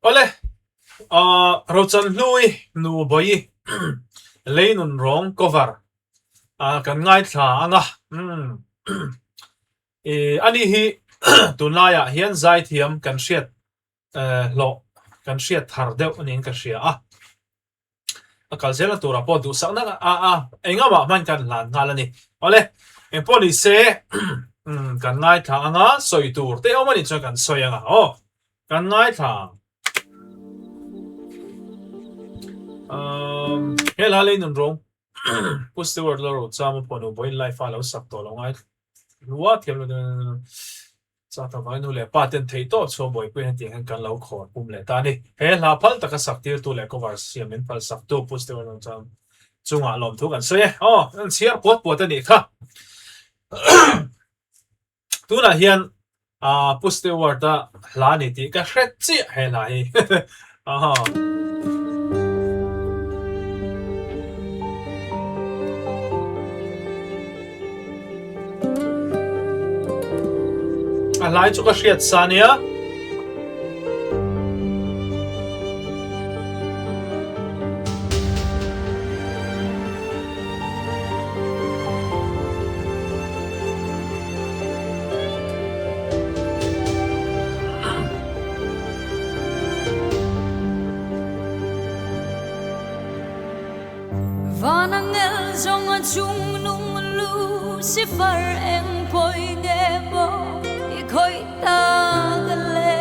Awle, Rochan Hlui nu Bawi lei nun rawng cover kan ngaithla ang a. Ani hi tunlaiah hian zaithiam kan hriat hlawh kan hriat thar deuh aniin ka hria a. A kal zelna turah pawh duhsakna a a engamah hman kan hlan nghal a ni. Awle, engpawh ni se kan ngaithla ang a, sawi tur te awm a nih chuan kan sawi ang a, aw kan ngaithla ang. Um, he hla lei nun rawng Pu Stewart Laro Chama pawh nu Boin Life a lo sak tawh lo ngai lua thiam lo Chak tak vangin nu leh pa ten theih tawp chhuah buaipui hetiang hian kan lo khawr pum leh ta a ni. He hla phal taka sak tirtu leh cover siam min phal saktu Pu Stewart Lawngchang chungah lawmthu kan sawi e. Aw, an chhiar puat puat a nih kha. Tunah hian Pu Stewart-a hla a ni tih ka hre chiah he hla hi. Aha. A hlai chu ka hriat sa nia. Van angel zawng a chung nung Lucifer eng pawi nge maw i khawih tak le.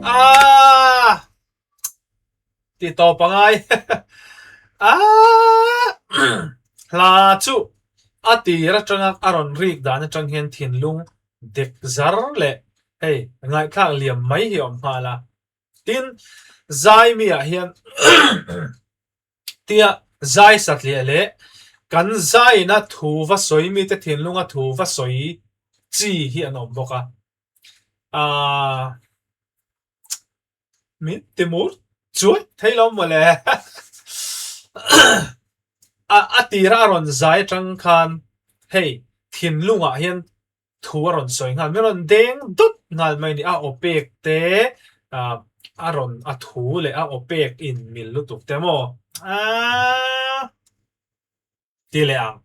Aah! Ti tawp a ngai. Aah! Hla chu a tir atanga a rawn rik dan atang hian thinlung dek zar leh hei ngaihthlak liam mai hi a awm nghal a. Tin, zai miah hian tia zai satliah leh kan zaina thu va sawi mite thinlunga thu va sawi chi hi an awm bawk a. Aaa min ti mur chuai thei lo mawle. A a tira a rawn zai atang khan hei thinlungah hian thu a rawn sawi nghal, min rawn deng dawt nghal mai a ni. A aw pek te a rawn a thu leh a aw pek in mil lutuk te maw? Aaa ti leh ang.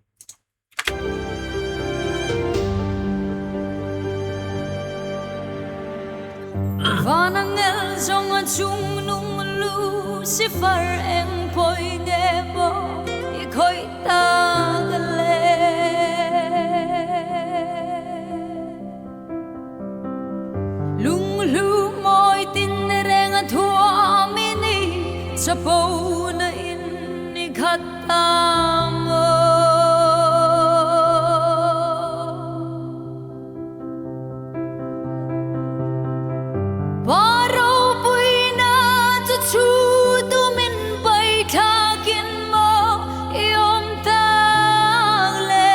Van angel zawng a chung nung Lucifer eng pawi nge maw i khawih tak le. Lunghlu mawi tin reng a thuam i ni chapo na in i khat ta maw. Pa ropuina chu chhu tumin paithlakin maw i awm tak le?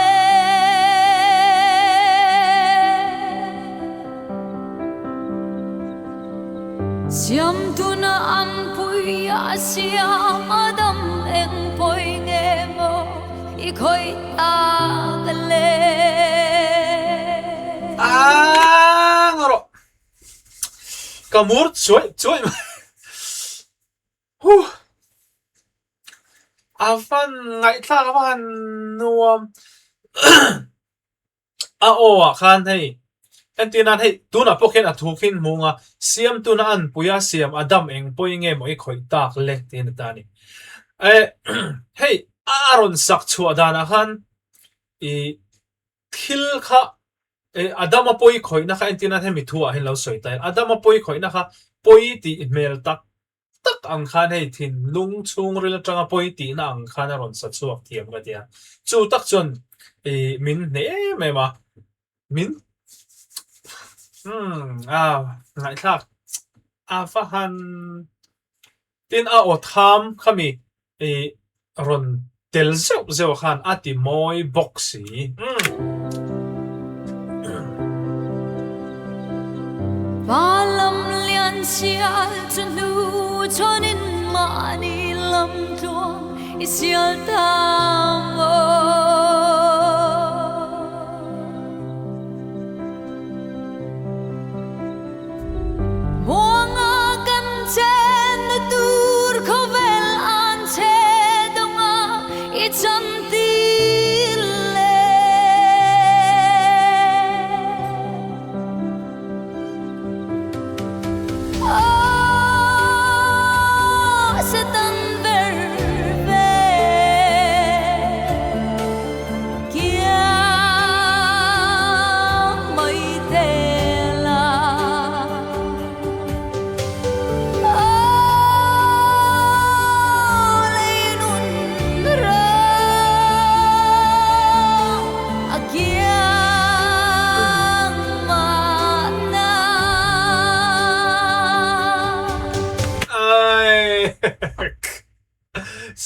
Siamtuna an pui a siam a dam eng pawi nge maw i khawih tak le? Aaa ngarawh ka mur chuai chuai mai huh a van ngaihthlak a va han nuam A aw ah khan hei entir nan hei tunah pawh khian a thu khin hmung a, siamtuna an pui a siam a dam eng pawhin nge maw i khawih tak le tiin a ta a ni. Eh hei a rawn sak chhuah danah khan ih thil kha eh a dama pawi khawihna kha entir nan hemi thu ah hian lo sawi ta ila, a dama pawi khawihna kha pawi tih hmel tak tak ang khan hei thinlung chhungril atanga pawi tihna ang khan a rawn sa chhuak thiam ka ti a. Chu tak chuan ih min hneh em em a, min umm a ngaihthlak a va han tin a aw tham khami ih rawn tel zeuh zeuh khan a ti mawi bawk si. Pa lam lian sial chu hnu chhawnin mahni lam tluang i sial ta maw?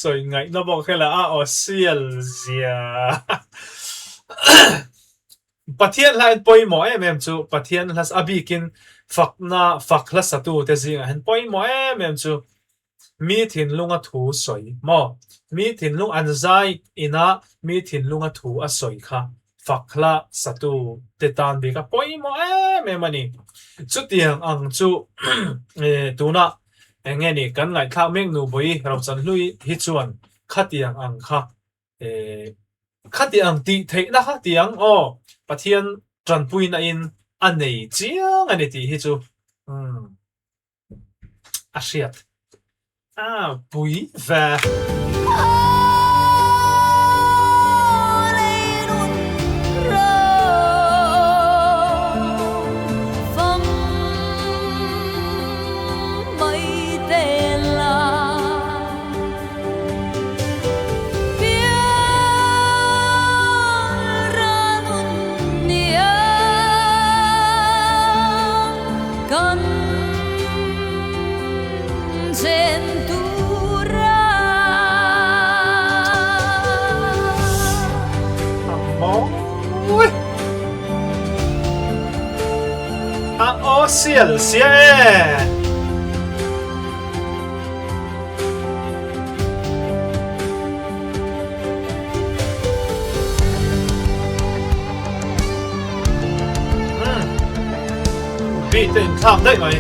Sawi ngaihna bawk hela a aw sial zia. Pathian hla hian pawimawh em em chu Pathian hla a bikin fakna fak hla satu te zingah hian pawimawh em em chu mi thinlunga thu sawi maw? Mi thinlung an zai ina mi thinlunga thu a sawi kha fak hla satu te tan bik a pawimawh em em a ni. Chutiang ang chu tunah eng nge ni kan ngaihthlak mek Nubawi Rochanhlui hi chuan khatiang ang kha Khati ang tih theihna kha ti ang aw, Pathian tanpuina in a nei chiang a ni tih hi chu umm a hriat a pui ve. A aw sial sia e. Beat a inthlak daih mai.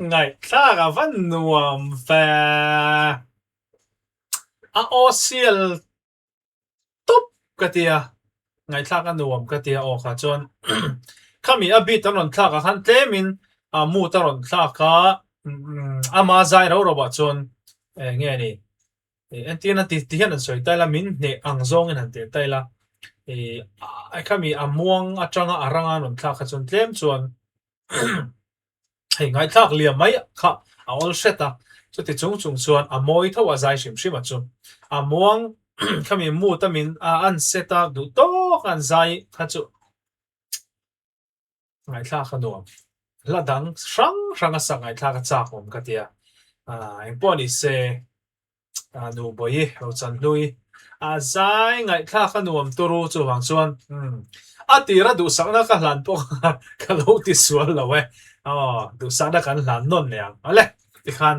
Ngaihthlak a va nuam ve. A aw sial tawp ka tia, ngaihthlak a nuam ka tia aw kha chuan khami a beat an rawn thlak ah khan tlemin mood a rawn thlak a, ama zai rau rau ah chuan eng nge ni Entirna ti ti hian an sawi tail a, min hneh ang zawngin han teh tail a. Ih khami a muang atanga a ranga an rawn thlak kha chuan tlem chuan hei ngaihthlak liam mai kha a awl hret a. Chuti chung chung chuan a mawi tho a zai hrim hrim a chu. A muang khami mood a min a an set a duh tawk a an zai kha chu Ngaihthlak a nuam. Hla dang hrang hrang a sak ngaihthlak a chak awm ka tia. Engpawh ni se nu Bawi Rochanhlui a zai ngaihthlak a nuam turu chuvang chuan a tira duhsakna ka hlan pawh ka lo ti sual lo e. Aw duhsakna kan hlan nawn leh ang. Awle tikhan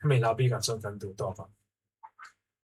hemi hla bikah chuan kan duh tawk ang.